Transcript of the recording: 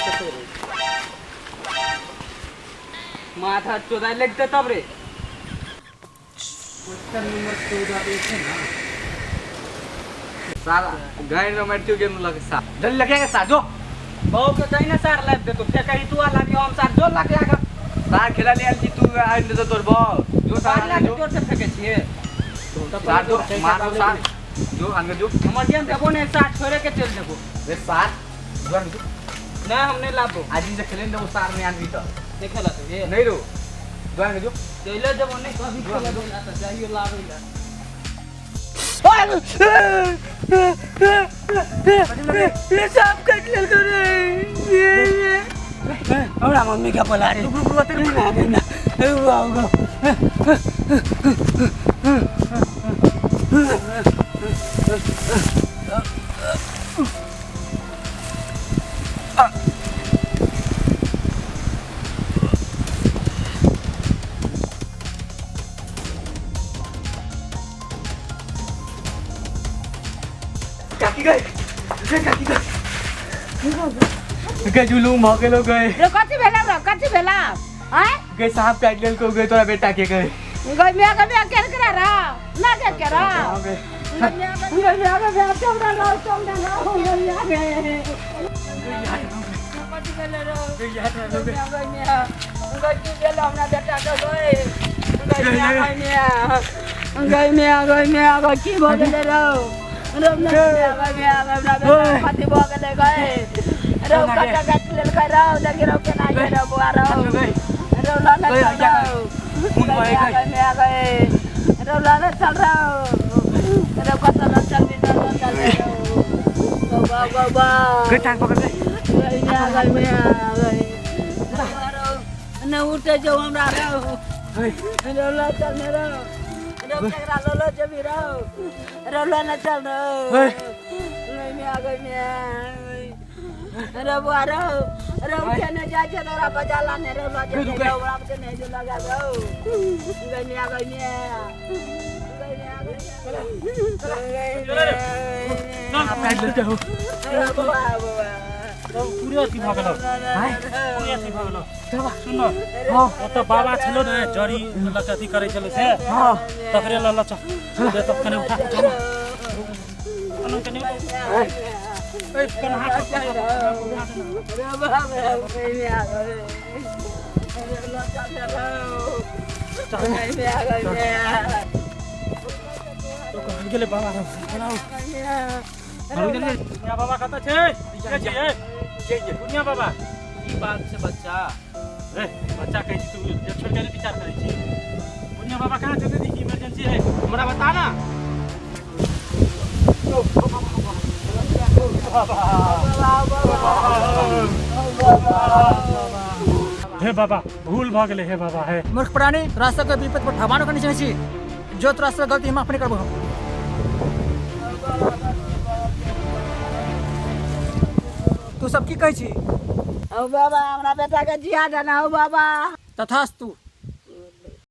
कते रे माथा चोदाय लगते तब रे। क्वेश्चन नंबर 14 पे छै ना। सारा गाय रो मारतियो गेम लगे सा जल्दी लगे के सा जो बहु के कहीं ना सार लाइब देतो फेकही तू आ लागी हम सार जो लागे आगा। सार खेला ले आयल छी तू आइन देतो तोर बौ जो सार सार लागे जो जोर से फेके छिए। सार जो मारो सार जो आंगे जो। हमर गेम देबो ने सार छोड़े के चल देबो। रे सार जो आंगे जो। ना हम नहीं लाबो। आज से खेले ने सार नहीं आनबी त। नहीं खेला तो ये। नहीं रो जो आंगे जो। चले देबो नहीं कभी खेला दो ना त जाइयो लाबे ला। ये सांप काट लेलको रे। हमरा मम्मी के बोला रे। रुक रुक रुक ना ना। काकी गए काकी गए गए जुलूम भ गेलो गए। रे कथी भेला रे कथी भेला आय? गए साहब काटि लेलको गए तोरा बेटा के गए। गए मिया के मिया केर करा रा ना के केरा गए। गए मिया गए मिया के मिया चौड़ा रा चौड़ा रा गए मिया गए कथी भेला रे गए मिया गए मिया गए की भेला हमरा बेटा के गए गए मिया गए मिया गए मिया गए मिया गए की भ गेलै रे रे मिया गए मिया गए हमरा बेटा कथी भ गेलै गए रे कटा काटि लेलकै रे देखि रे केना गेलै रे बुआ रे रे लाला चल रहा मैं गए रे लाला चल रहा रे कता ना चल भी चल चल बाबा बाबा गए टांग पकड़ ले। गए मिया गए मिया गए न उठे जो हमरा रे रे ला चल रे रे केकरा लो जबी रे रे ला ना चल रे गए मिया गए मिया रे बुआ रे रे उठे ने जाय छै तोरा बजा लाने रे लो जे रे ओकरा के नहीं जो लगा दो गए मिया गए मिया गए मिया गए काटि लेलकै हो। रे बुआ बुआ पूरे अथी भऽ गेलौ पूरे अथी भऽ गेलौ। सुन न हां ओतऽ बाबा छलौ ने जड़ी लऽ के अथी करै छलै से हां तकरे लऽ लऽ चल दे तऽ कने उठा कने कने ए कने हाथ रे बाबा गए मिया गए रे लो चल रे गए मिया गए मिया तो कहल गेलै बाबा रे बोलाउ दुनिया बाबा कतऽ छै के छै ए दुनिया बाबा की बात छै बच्चा? ए बच्चा कहै छी तू जे छोड़ के विचार करै छी। दुनिया बाबा कहाँ छै दीदी इमरजेंसी है हमरा बता ना। हे बाबा भूल भऽ गेलै हे बाबा हे। मूर्ख प्राणी तोरा सबके विपद पर भगवानो के नहीं छी जो तोरा से गलती हम अपने करबो। तू सब की कहै छी? ओ बाबा हमरा बेटा के जिया देना हो बाबा। तथास्तु।